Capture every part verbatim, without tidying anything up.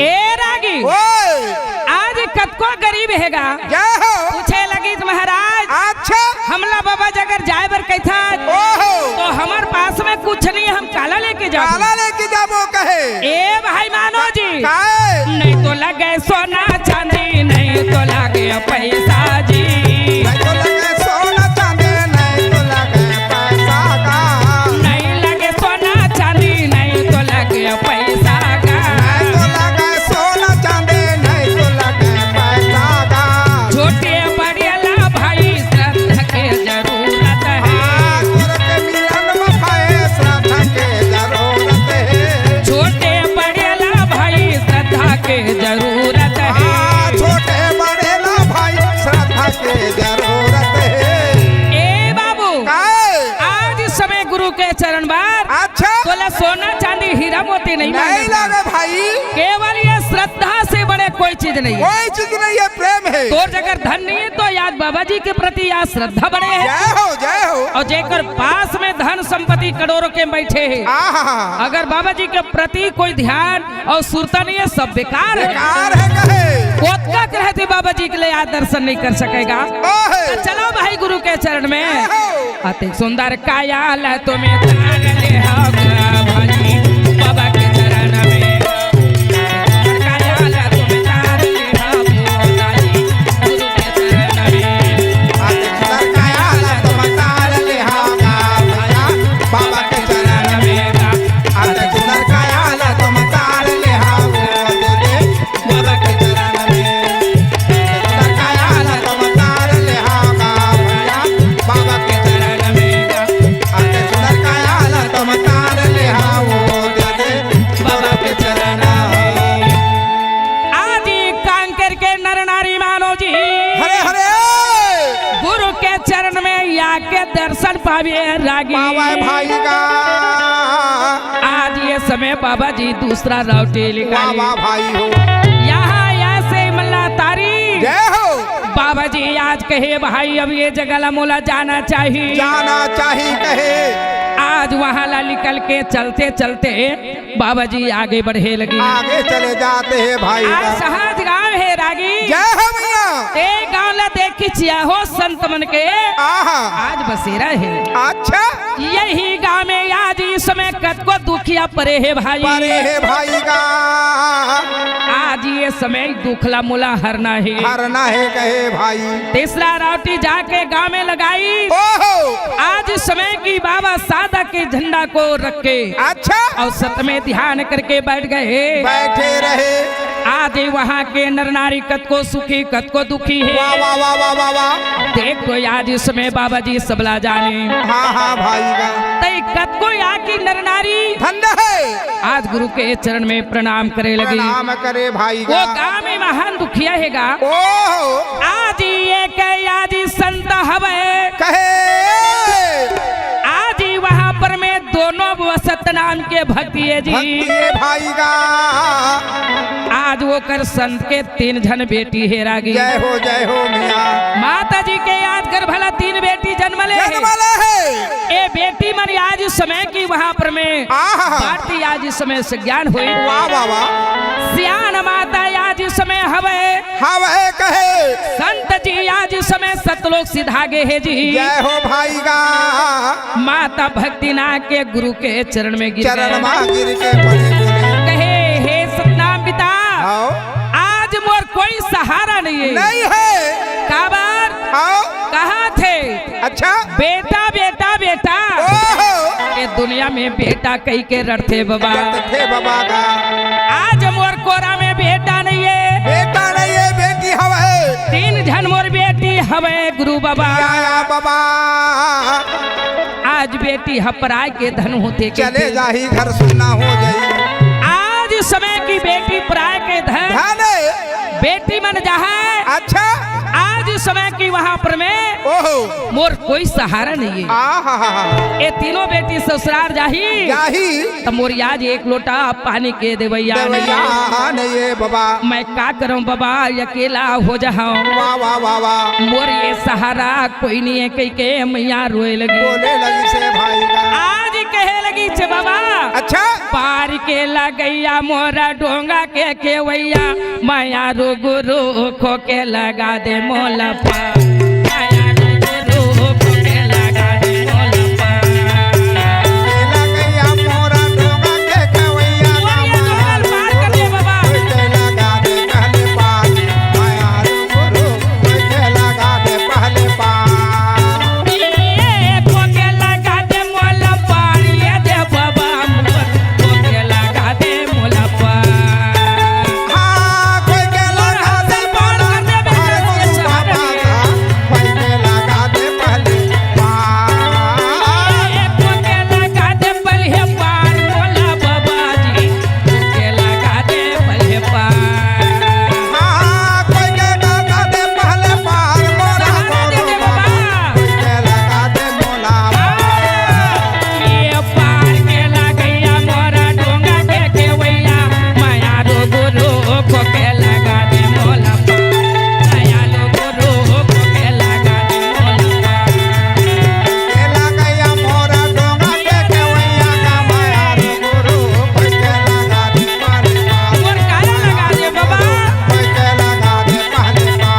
ए रागी, ओए। आज कतको गरीब हे गा। जय हो। पूछे लगिस महाराज, अच्छा। हमला बाबा जगर जाए बर कहिथस, ओहो। तो हमर पास में कुछ नहीं, हम काला लेके जाबो? काला लेके जाबो कहे। ए भाई मानो जी, काहे? नहीं तो लगे सोना चांदी, नहीं तो लगे पैसा जी। नहीं तो लगे सोना चांदी, नहीं तो लगे पैसा का। नहीं लगे सोना चांदी, नहीं तो लगे पैसा का। नहीं तो लगे सोना चांदी, नहीं तो लगे पैसा का। छोटे बड़े ला भाई श्रद्धा के जरूरत है। हाँ, गुरु के मिलन में भाई श्रद्धा के जरूरत है। छोटे बड़े ला भाई श्रद्धा के जरूरत है। हाँ, छोटे बड़े ला भाई श्रद्धा के जरूरत है। ए बाबू, काहे? आज समय गुरु के चरण बार अच्छा। तोला सोना चांदी हीरा मोती नहीं नहीं मांगे। लागे भाई। केवल ये श्रद्धा से बड़े कोई चीज नहीं है। कोई चीज नहीं है, प्रेम है। तोर जगर धन नहीं है तो आज बाबा जी के प्रति आज श्रद्धा बड़े है। जय हो, जय हो। और जेकर पास में धन संपत्ति करोड़ों के बैठे है, आहा। अगर बाबा जी के प्रति कोई ध्यान और सुरता नहीं है, सब बेकार है। बेकार है कहे। कोतका कहे थे बाबा जी के लिए आज दर्शन नहीं कर सकेगा। ओहे। तो चलो भाई गुरु के चरण में। ओहो। अति सुंदर काया ल तुम्हें तार ले हव भाई बाबा के चरण में। अति सुंदर काया ल तुम्हें तार ले हव भाई गुरु के चरण में। अति सुंदर काया ल तुम्हें तार ले हव भैया बाबा के चरण में। अति सुंदर काया ल तुम्हें तार ले हव बाबा के चरण में। अति सुंदर काया ल तुम्हें तार ले हव भैया बाबा के चरण में। अति सुंदर काया ल तुम्हें तार ले हव बाबा के चरण में। आज ही कांकेर के नर नारी मानो जी। हरे हरे। गुरु के चरण में आके दर्शन पावे रागी। पावे भाई का। आज ये समय बाबा जी दूसरा राउटी वाह, निकाली। वाह भाई हो। यहाँ, यहाँ से मल्ला तारी। जय हो। बाबा जी आज कहे, "भाई, अब ये जगह ला मोला जाना चाहिए।" जाना चाहिए कहे। आज वहाँ ला निकल के चलते चलते बाबा जी आगे बढ़े लगी। आगे चले जाते हैं भाई आज का। सहज गांव है रागी। जय हो भैया। ए गांव ला देख के चिया हो संत मन के। आहा। आज बसेरा है। अच्छा। यही गांव में आज इस समय कतको दुखिया परे है भाई। परे है भाई का। आज ये समय दुखला मोला हरना है। हरना है कहे भाई। तीसरा राउटी जाके गांव में लगाई। ओहो। आज इस समय की बाबा सादा के झंडा को रख के अच्छा। और सत में ध्यान करके बैठ गए। बैठे रहे। आज वहाँ के नर नारी कतको सुखी, कतको दुखी है। वाह, वाह, वाह, वाह, वाह, वाह। देख तो आज इस समय बाबा जी सबला जाने। हाँ, हाँ, भाई का। तई कतको यहाँ की नर नारी धन्य है। आज गुरु के चरण में प्रणाम करे लगी। प्रणाम करे भाई वो का। गांव में महान दुखिया है गा। ओहो। आज ये के आज संत हवे। कहे। आज ही वहाँ पर में दोनों सतनाम के भक्ति है जी। भक्ति है भाई का। आज वो कर संत के तीन झन बेटी हेरा गी। जय हो, जय हो मियाँ। माता जी के याद कर भला तीन बेटी जन्म ले। जन्म ले है। ए बेटी मन आज इस समय की वहाँ पर में आहा। बात आज इस समय से ज्ञान हुई। वाह, वाह, वाह। सियान माता आज इस समय हवे। हवे कहे। संत जी आज इस समय सतलोक सिधागे है जी। जय हो भाई का। माता भक्ति ना के गुरु के चरण में गिर चरण गए। मा गिर के पड़े बोले। कहे, "हे सतनाम पिता, आओ। आज मोर कोई सहारा नहीं है।" नहीं है। काबर? आओ। कहाँ थे? अच्छा। बेटा, बेटा, बेटा। ओहो। ये दुनिया में बेटा कही के रड़थे बाबा। रड़थे बाबा का। आज मोर कोरा में बेटा नहीं है। बेटा नहीं है, बेटी हवे। तीन झन मोर बेटी हवे गुरु बाबा। या, या बाबा। आज बेटी ह पराय के धन होथे चले कहिथे। जाही घर सुन्ना हो जाही। आज समय की बेटी पराय के धन। धन। बेटी मन जहाँ। अच्छा। आज समय की वहाँ पर में ओहो। मोर कोई सहारा नहीं है। आहाहा। ये तीनों बेटी ससुराल जाही। जाही। त मोर आज एक लोटा पानी के देवैया देवैया नहीं है। नहीं है बाबा। मैं का करंव बाबा, अकेला हो जाहंव। वाह, वाह, वाह, वाह। मोर ये सहारा कोई नहीं है, कहिके मैया रोए लगी। बोले लगी से भाई का। आज कहे लगी छे बाबा। अच्छा। पारी के लगइया मोरा डोंगा के केवइया, मयारू गुरु खोके लगा दे मोला पार। मयारू गुरु खोके लगा दे मोला पार। के लगइया मोरा डोंगा के केवइया, बोलिए तो मयारू पार कर दे बाबा। खोके लगा दे पहले पार। मयारू गुरु खोके लगा दे पहले पार। ए, खोके लगा दे मोला पार, ये दे बाबा मोर, खोके लगा दे मोला पार। हाँ, खोके लगा दे मोला पार, गुरु बाबा का, खोके लगा दे पहले पार। ए, खोके लगा दे पहले पार, मोला बाबा जी, खोके लगा दे पहले पार। हाँ, खोके लगा दे पहले पार, मोला लगा दे गुरु दे बाबा। बाबा, खोके लगा दे मोला पार। ये पार के लगइया मोरा डोंगा के केवइया, मयारू गुरु खोके लगा दे मोला पार। मयारू गुरु खोके लगा दे मोला पार। के लगइया मोरा डोंगा के केवइया, का मयारू गुरु खोके लगा दे पहले पार। मोर काया लगा दे बाबा। खोके लगा दे पहले पार।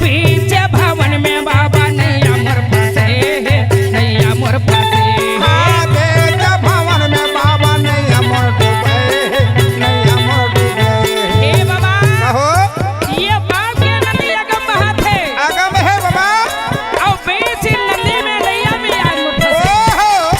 पीछे भवन में बाबा नैया मोर फंसे हे, नैया मोर फंसे हे। हाँ, पीछे भवन में बाबा नैया मोर डूबे हे, नैया मोर डूबे हे। हे बाबा, कहो। ये बाप के नदी अगम बहत हे। अगम हे बाबा। अउ बीच नदी में नैया में आज मोर फंसे। ओहो।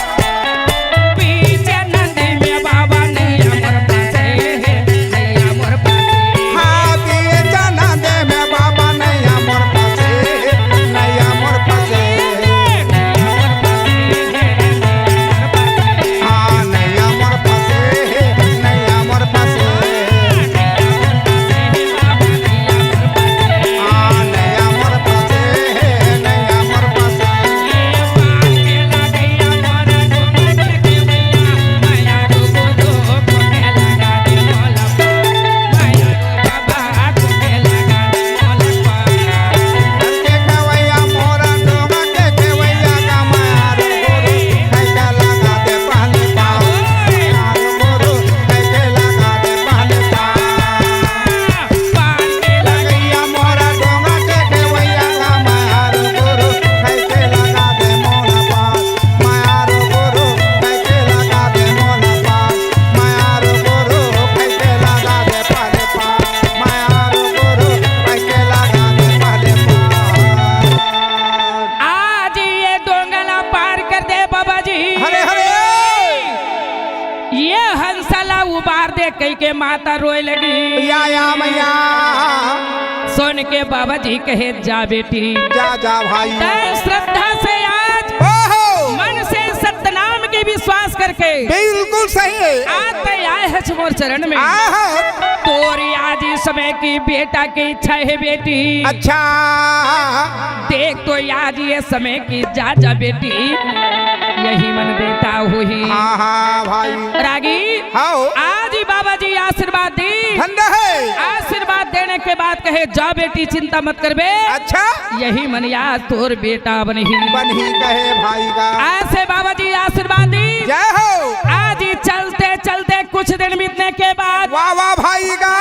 बीच नदी में बाबा नैया मोर फंसे हे, नैया मोर फंसे हे। हाँ, बीच नदी में बाबा नैया मोर फंसे हे, नैया मोर फंसे हे। हाँ, नैया मोर फंसे हे, नैया मोर फंसे हे। आज ये डोंगा ला पार कर दे बाबा जी। हरे हरे। ये हंसा ला उबार दे कहिके माता रोए लगी। या, या, मैया। सुन के बाबा जी कहे, "जा बेटी।" जा, जा भाई। तैं श्रद्धा से आज ओहो। मन से सतनाम के विश्वास करके बिल्कुल सही हे। आज तैं आए हस मोर चरण में। आहा। तोरी आज इस समय की बेटा की इच्छा हे बेटी। अच्छा। देख तो आज ये समय की जा, जा बेटी, यही मन बेटा होही। हाँ, हाँ, भाई। रागी, हाँ हो। आज ही बाबा जी आशीर्वाद दी। धन्य हे। आशीर्वाद देने के बाद कहे, "जा बेटी, चिंता मत करबे।" अच्छा। यही मन आज तोर बेटा बनही। बनही कहे भाई का। ऐसे बाबा जी आशीर्वाद दी। जय हो। आज ही चलते चलते कुछ दिन बीतने के बाद वाह, वाह भाई का।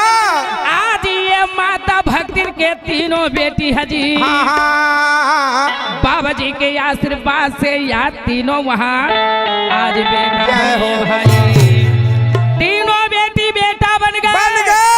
आज ये माता भक्तिन के तीनों बेटी हे जी। हाँ, हाँ। बाबा जी के आशीर्वाद से यार तीनों वहाँ आज बेटा जय हो। बने भाई। तीनों बेटी बेटा बन गए। बन गए।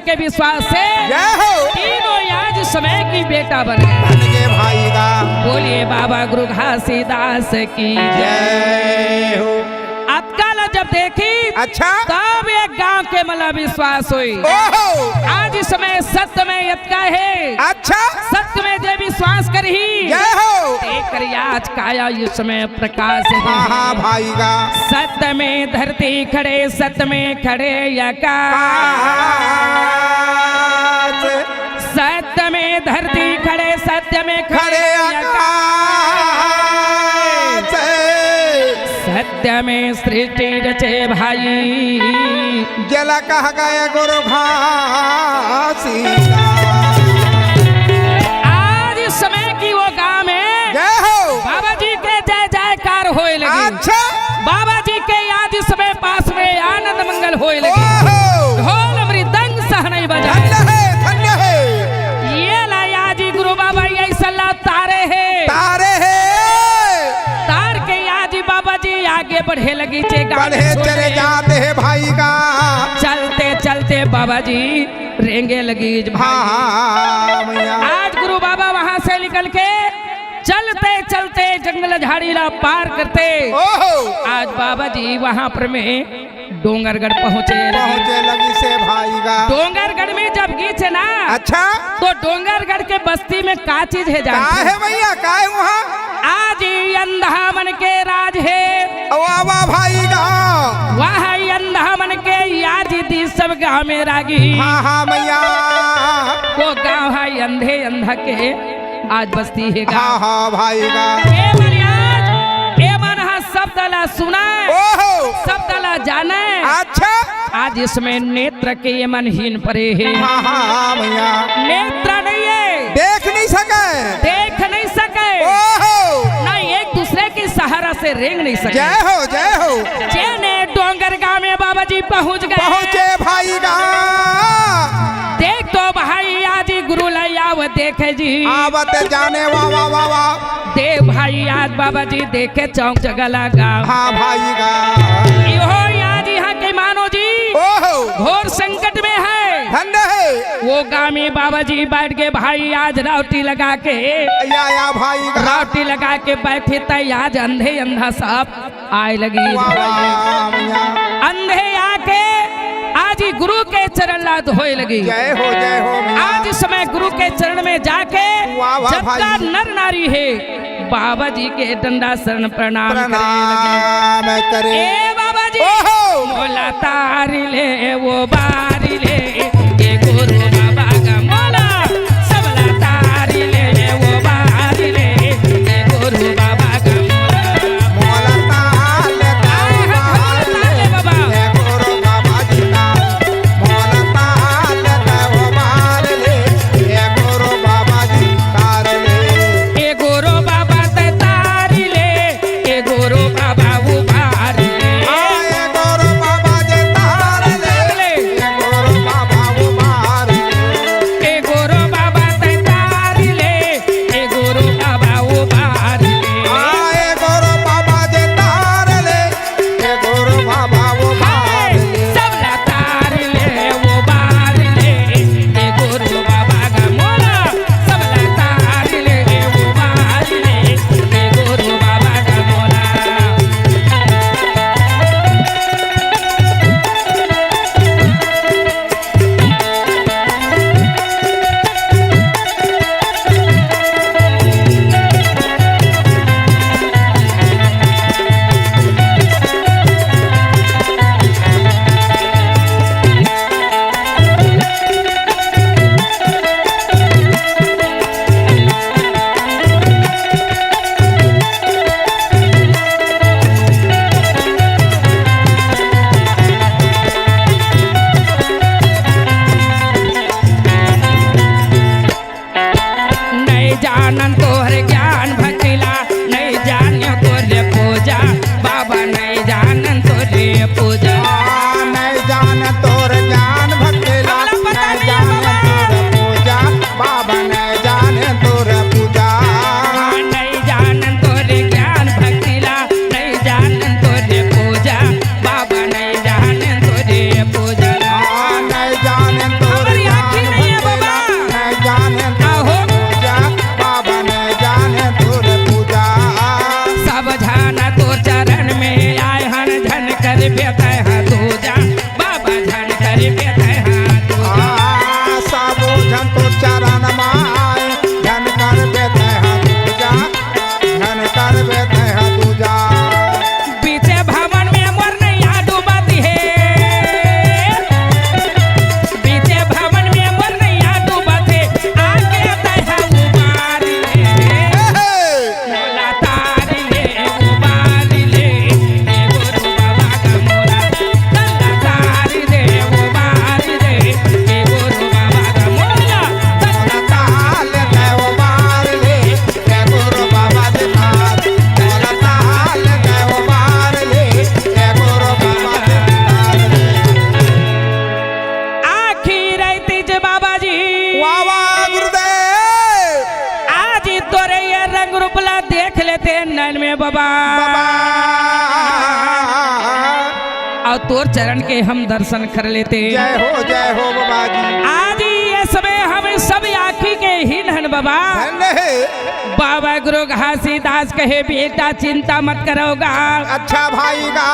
के विश्वास से जय हो। तीनों आज समय की बेटा बन गए। बन गए भाई गा। बोलिए बाबा गुरु घासीदास की जय। जय हो। अतका ला जब देखी, अच्छा। तब एक गांव के मला विश्वास होई। ओहो। आज समय सत्य में यतका है। अच्छा। सत्य में जे विश्वास करही, जय हो। तेकर आज काया ये समय प्रकाश है। हाँ, हाँ, भाई गा। सत्य में धरती खड़े, सत्य में खड़े यका। आकाश। सत्य में धरती खड़े, सत्य में खड़े खड़े यका। आकाश। सत्य में सृष्टि रचे भाई। जला कह गए गुरु घासीदास। आज समय की वो गांव में जय हो। बाबा जी के जय जयकार होए लगे। अच्छा। बाबा जी के आज समय पास में आनंद मंगल होए लगे। ओहो। ढोल मृदंग सहनाई बजा। धन्य है, धन्य है। ये ला आज गुरु बाबा ये सल्ला तारे है। तारे है। तार के आज बाबा जी आगे बढ़े लगी चे गाड़ी बढ़े छोड़ चले के। जाते हैं भाई का। चलते चलते बाबा जी रेंगे लगी भाई। हाँ, हाँ, हाँ, भैया। आज गुरु बाबा वहां से निकल के चलते चलते जंगल झाड़ी ला पार करते ओहो। आज बाबा जी वहां पर में डोंगरगढ़ पहुंचे लगी। पहुंचे लगी से भाई गा। डोंगरगढ़ में जब गीचे ना अच्छा। तो डोंगरगढ़ के बस्ती में का चीज है का जानते हैं? है भैया, का है वहाँ? आज ही अंधा मन के राज है। वाह, वाह भाई गा। वाह ही अंधा मन के आज दी सब गांव में रागी। हाँ, हाँ भैया। वो गांव है अंधे अंधा के आज बस्ती है गांव। हाँ, हाँ भाई गा। ए मन आज, ए मन हा शब्द ला सुना, ओहो। शब्द ला जाने। अच्छा। आज इसमें नेत्र के ये मन हीन परे है। हाँ, हाँ, हाँ भैया। नेत्र नहीं है। देख नहीं सके। देख नहीं सके। ओहो। ना एक दूसरे के सहारा से रेंग नहीं सके। जय हो, जय हो। जेने डोंगर गांव में बाबा जी पहुंच गए। पहुंचे भाई गा। देख तो भाई आज ही गुरु ला आव देखे जी। आवत जाने वाह, वाह, वाह, वाह। देव भाई आज बाबा जी देखे चौक जगह लगा। हाँ भाई गा। इहो आज यहाँ के मानो जी ओहो। घोर संकट में है। धन्य है। वो गांव में बाबा जी बैठ के भाई आज रावटी लगा के या, या भाई गा। रावटी लगा के बैठे तय आज अंधे अंधा साहब आए लगी। वाह, वाह, वाह, भैया। अंधे आके आज ही गुरु के चरण ला धोए लगी। जय हो, जय हो, भैया। आज समय गुरु के चरण में जाके वाह, वाह, जब भाई। का नर नारी है, बाबा जी के डंडा शरण प्रणाम करे लगी। प्रणाम करे। ए बाबा जी, ओहो। मोला तारी ले, वो बारी ले, ए गुरु बाबा का मोला, सबला तारी ले, वो बारी ले, ए गुरु बाबा का मोला। मोला तार ले, आए हैं, तार ले, तार ले बाबा। ए गुरु बाबा जी का, मोला तार ले, वो बार ले, ए गुरु बाबा जी तार ले। ए गुरु बाबा ते तारी ले, ए गुरु बाबा उबार ले। आ, ए गुरु बाबा जे तार ले, ए गुरु बाबा बीचे भवन में मोर नैया डूबत हे, बीचे भवन में मोर नैया डूबत हे, आके तैं हा उबार ले। मोला तार ले, उबार ले, ए गुरु बाबा का मोला, तल्ला तार ले, उबार ले, ए गुरु बाबा का मोला, तल्ला तार ले, उबार ले, ए गुरु बाबा के तार, मोला तार ले, उबार ले, ए गुरु बाबा के तार ले। आखिर आइतिस बाबा जी। वाह, वाह, गुरुदेव। आज ही तोरे ये रंग रूप ला देख लेते नैन में बाबा। बाबा। अउ तोर चरण के हम दर्शन कर लेते। जय हो, जय हो बाबा जी। आज ही ये समय हम सब आँखी के हीन हन बाबा। धन्य हे। बाबा गुरु घासीदास कहे, बेटा चिंता मत करो गा। अच्छा भाई गा।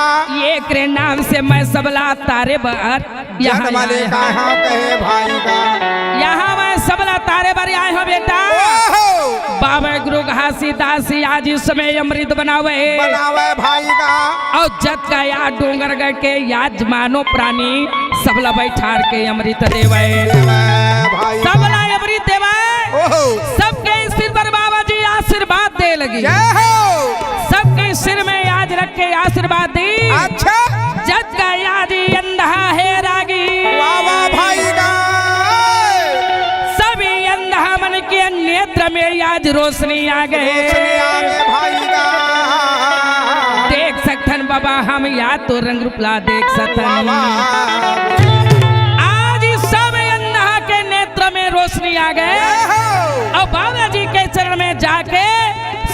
एकरे नाम से मैं सबला तारे बर यहाँ जन्म ले आए हँव। कहाँ कहे भाई गा। यहाँ मैं सबला तारे बर आए हँव बेटा। ओहो। बाबा गुरु घासीदास आज इस समय अमृत बनावे। बनावे भाई गा। अउ जतका या डोंगर गढ़ के या मानव प्राणी सबला बैठार के अमृत देवे। देवे भाई गा। सबला अमृत देवे। ओहो। सबके सिर पर बाबा जी आशीर्वाद दे लगी। जय हो। सबके सिर में आज रख के आशीर्वाद दी। अच्छा। जतका आज अंधा हे रागी। वाह, वाह, भाई गा। सभी अंधा मन के नेत्र में आज रोशनी आ गए। रोशनी आ गए, भाई गा। देख सकथन बाबा, हम या तो रंग रूप ला देख सकथन। वाह, वाह। आज सब अंधा के नेत्र में रोशनी आ गए। जय हो। अउ बाबा जी के चरण में जाके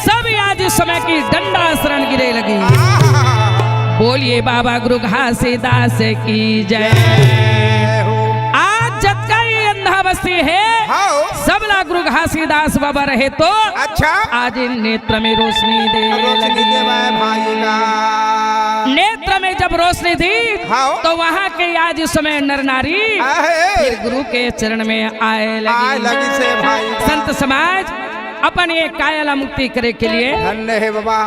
सब आज इस समय की डंडा शरण गिरे लगी। आहा। बोलिए बाबा गुरु घासीदास की जय। जय हो। आज जतका ही अंधा बस्ती हे, हाँ। सबला गुरु घासीदास बाबा रहे तो अच्छा। आज इन नेत्र में रोशनी दे रोशनी लगी। देवे भाई गा। नेत्र में जब रोशनी दी, हाँ। तो वहाँ के आज इस समय नर नारी आहे। फिर गुरु के चरण में आए लगी। आए लगी से भाई गा। संत समाज अपन ये काया ला मुक्ति करे के लिए धन्य हे बाबा।